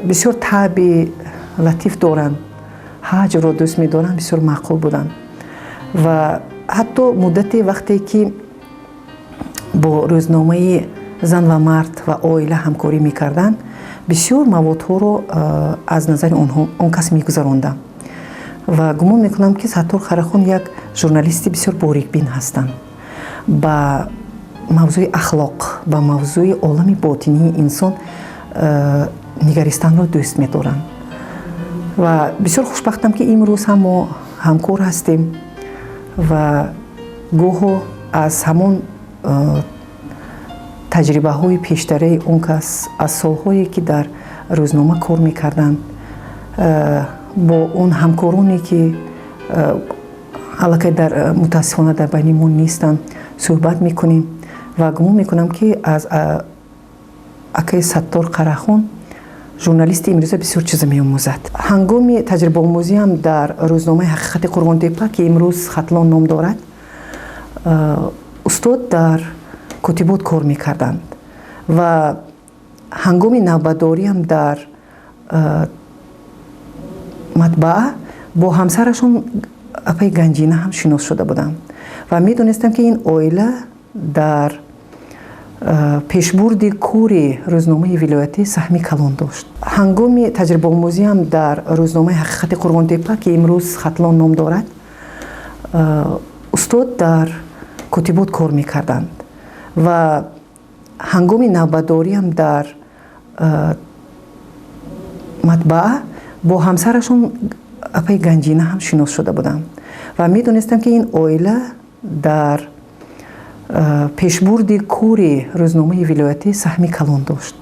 Бисёр таби латиф доранд, ҳаҷвро дӯст медоранд, бисёр маъқул буданд. Ва ҳатто муддате, вақте ки бо рӯзномаи «Зан ва мард» ва «Оила» ҳамкорӣ мекарданд, бисёр маводҳоро аз назари онҳо, он кас мегузарондам. Ва гумон мекунам, ки Саттор Қарахон як журналисти бисёр борикбин ҳастанд, ба мавзӯи ахлоқ, ба мавзӯи олами ботинии инсон нигаристанро дӯст медоранд. Ва бисёр хушбахтам, ки имрӯз ҳам мо ҳамкор ҳастем ва гоҳо аз ҳамон таҷрибаҳои пештараи он кас, аз солҳое ки дар рӯзнома кор мекарданд, бо он ҳамкороне ки аллакай дар мутаассифона дар байни мо нестанд, суҳбат мекунем. Ва гумон мекунам, ки аз акаи Саттор Қарахон журналисти имрӯза бисёр чиза меомӯзад. Ҳангоми таҷрибаомӯзиам дар рӯзномаи «Ҳақиқати Қурғонтепа», ки имрӯз «Хатлон» ном дорад, устод дар котибот кор мекарданд. Ва ҳангоми навбатдориам дар матбаа бо ҳамсарашон, апаи Ганҷина, ҳам шинос шуда будам ва медонистам, ки ин оила дар пешбурди кори рӯзномаи вилоятӣ саҳми калон дошт. Ҳангоми таҷрибаомӯзиам дар рӯзномаи «Ҳақиқати Қурғонтепа», ки имрӯз «Хатлон» ном дорад, устод дар котибот кор мекарданд. Ва ҳангоми навбатдориам дар матбаа бо ҳамсарашон, апаи Ганҷина, ҳам шинос шуда будам ва медонистам, ки ин оила дар пешбурди кори рӯзномаи вилоятӣ саҳми калон дошт.